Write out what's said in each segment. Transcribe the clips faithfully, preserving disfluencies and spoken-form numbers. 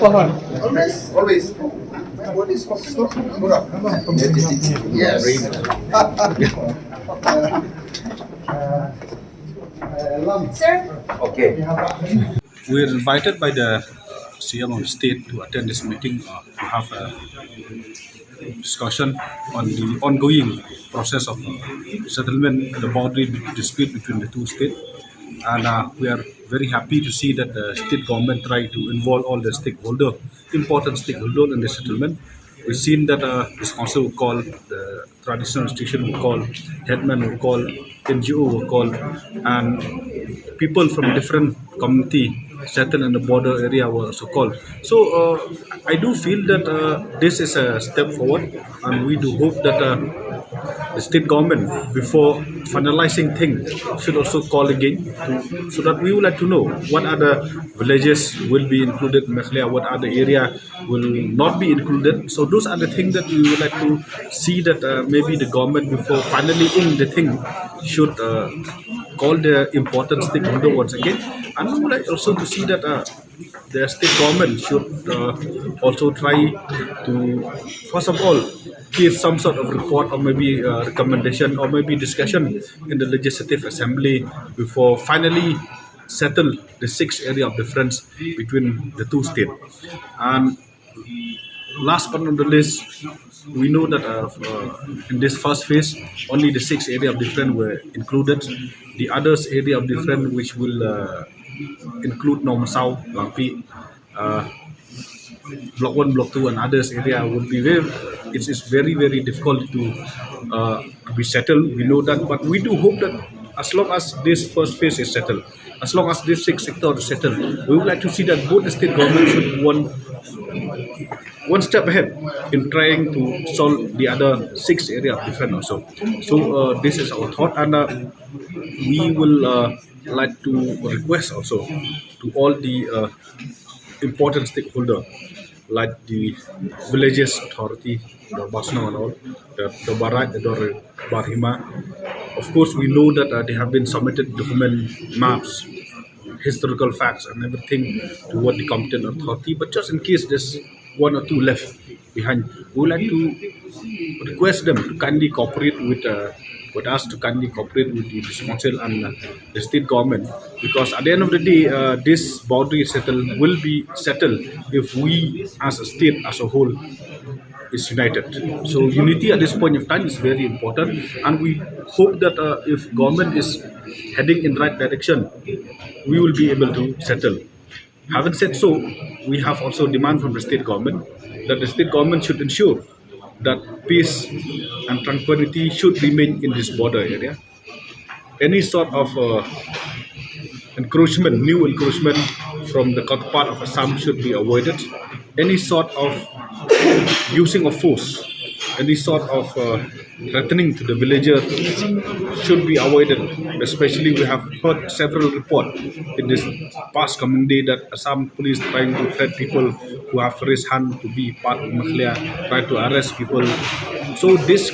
Always, always. Yes. Sir, Okay. We are invited by the C M of the state to attend this meeting, uh, to have a discussion on the ongoing process of, uh, settlement, the boundary dispute between the two states. And, uh, we are very happy to see that the state government try to involve all the stakeholder, important stakeholder in the settlement. We've seen that, uh, this council will call, the traditional institution will call, headman will call, N G O will call, and people from different community settled in the border area were also called. So, uh, I do feel that, uh, this is a step forward, and we do hope that, uh, the state government, before finalizing thing, should also call again, to, so that we would like to know what other villages will be included in Meghalaya, what other area will not be included. So those are the things that we would like to see, that, uh, maybe the government, before finally in the thing, should, uh, call the important stakeholder once again. And we would like also to see that, uh, the state government should, uh, also try to, first of all, give some sort of report, or maybe, uh, recommendation, or maybe discussion in the legislative assembly before finally settle the six area of difference between the two states. And last but not the least, we know that, uh, uh, in this first phase, only the six area of difference were included. The others area of difference, which will, uh, include Nongmynsao, Langpih, uh, Block one, Block two, and others area, would be very, it is very, very difficult to, uh, to be settled. We know that, but we do hope that as long as this first phase is settled, as long as this six sector is settled, we would like to see that both the state government should one one step ahead in trying to solve the other six area of difference also. So, uh, this is our thought, and, uh, we will, uh, like to request also to all the, uh, important stakeholder, like the villages authority, the Basno and all, the, the Barat, the Dor Barhima. Of course, we know that, uh, they have been submitted document, maps, historical facts and everything toward the competent authority. But just in case there's one or two left behind, we would like to request them to kindly cooperate with, uh, with us, to kindly cooperate with the district council and, uh, the state government, because at the end of the day, uh, this boundary settle will be settled if we as a state as a whole is united. So unity at this point of time is very important, and we hope that, uh, if government is heading in right direction, we will be able to settle. Having said so, we have also demand from the state government that the state government should ensure that peace and tranquility should remain in this border area. Any sort of, uh, encroachment, new encroachment from the counterpart of Assam should be avoided. Any sort of using of force, any sort of, uh, threatening to the villager should be avoided. Especially, we have heard several reports in this past coming day that Assam police trying to threat people who have raised hand to be part of Meghalaya, try to arrest people. So this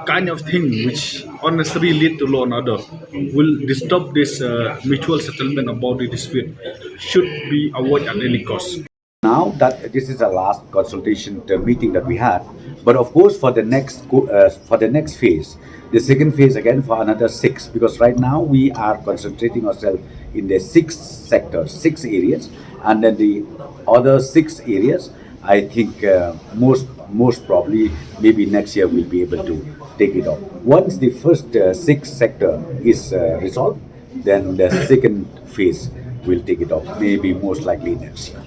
kind of thing, which unnecessarily lead to law and order, will disturb this, uh, mutual settlement about the dispute, should be avoided at any cost. Now that this is the last consultation, the meeting that we had, but of course for the next co- uh, for the next phase, the second phase again for another six, because right now we are concentrating ourselves in the six sectors, six areas, and then the other six areas, I think, uh, most most probably maybe next year we'll be able to take it up. Once the first, uh, six sector is, uh, resolved, then the second phase will take it up, maybe most likely next year.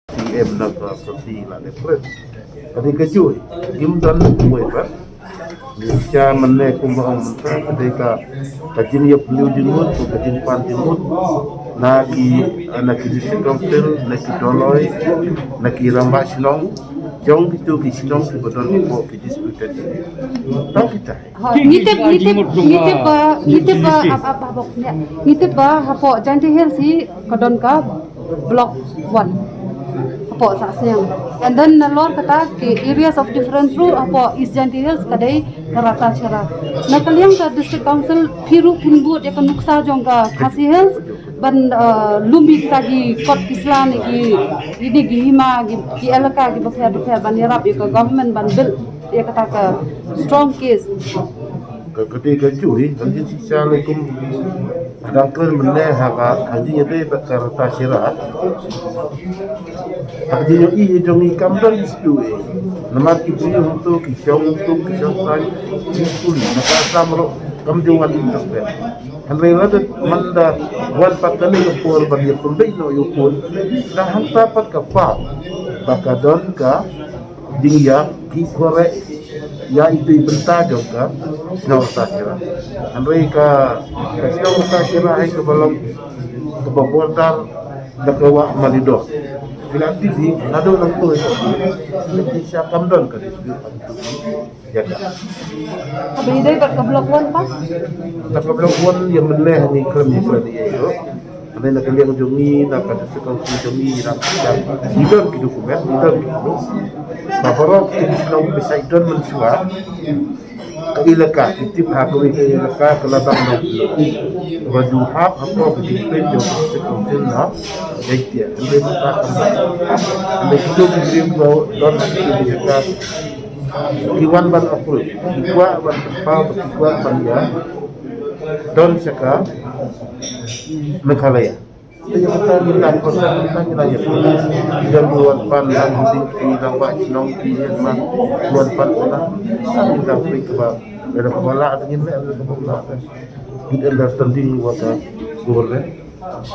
P M na ka property la ne pret. Ka dei ka jui. Kim don wei ba. Cha man ne kum ba ong ka dei ka, ka jin yap liu jin mut, ka jin pan jin mut. Na ki, na ki district council, na ki Doloi, na ki Rangbah Shnong, jong ki tu ki shnong ki ba don ko ki disputed. Tang kita. Ngi tip, ngi tip, ngi tip ba, ngi tip ba, ap, ap, ap, ap, ya. Ngi tip ba hapoh Jaintia Hills hi ka don ka block one. Hapoh Sahsniang. And then nalor kata ki areas of difference ruh hapoh East Jaintia Hills ka dei ka Ratacherra. Na ka liang ka District Council phi ruh phin bud ïa ka nuksa jong ka Khasi Hills ban, uh, lum ïa kita ki kot ki sla ne ki, ine ki hima ki, ki elaka ki bapher bapher ban ïarap ïa ka government ban build ïa kata ka strong case. Ka kati ka jui, ka jui shisha ne kum dang kren mynne ha ka, ha jingïadei bad ka Ratacherra. Ha ka jingïohi jong ngi kam don dispute. Namar ki briew hangto, ki shong hangto, ki shong saiñ, ki puli, na ka Assam ruh kam ju wan interfere. Hynrei lada man da wan pat kane ka por ban ïa pynbeit noh ïa u khun, da hangta pat ka part ba ka don ka jingïa ki kore ïa itu i bynta jong ka shnong Ratacherra. Hynrei ka, ka shnong Ratacherra hi kaba long kaba border da ka wah Malidor. Ki la tip hi naduh nangto hi ka, ki sha kam don ka dispute. Ïa ka. Haba ïadei bad ka Block One pat? Bad ka Block One ïa mynne hangne khlem ïa khlem ïa ïoh. Hynrei na ka liang jong ngi, na ka District Council jong ngi, na ka, ngi don ki document, ngi don ki proof. Ba baroh ki shnong ba shait don mynshuwa ka elaka, ki tip ha kawei ka elaka ka la dang don. Ba ju hap hapoh ka jingpeit jong ka District Council na Jaintia. Hynrei mynta kam don. Hynrei kito ki briew ba don ha ki elaka ki wan ban approve, ki kwah ban pynpaw, ki kwah ban ïa don sha ka Meghalaya. Te ïa kata ngi tang ko, kata ngi la ïa. Ki don ki wan pan lang, ki ding ki lang wah chnong ki ïa man ki wan pan sana. Ngi tang peit kaba, lada kaba lah te ngin leh, lada kaba lah te ngin understanding wa ka government.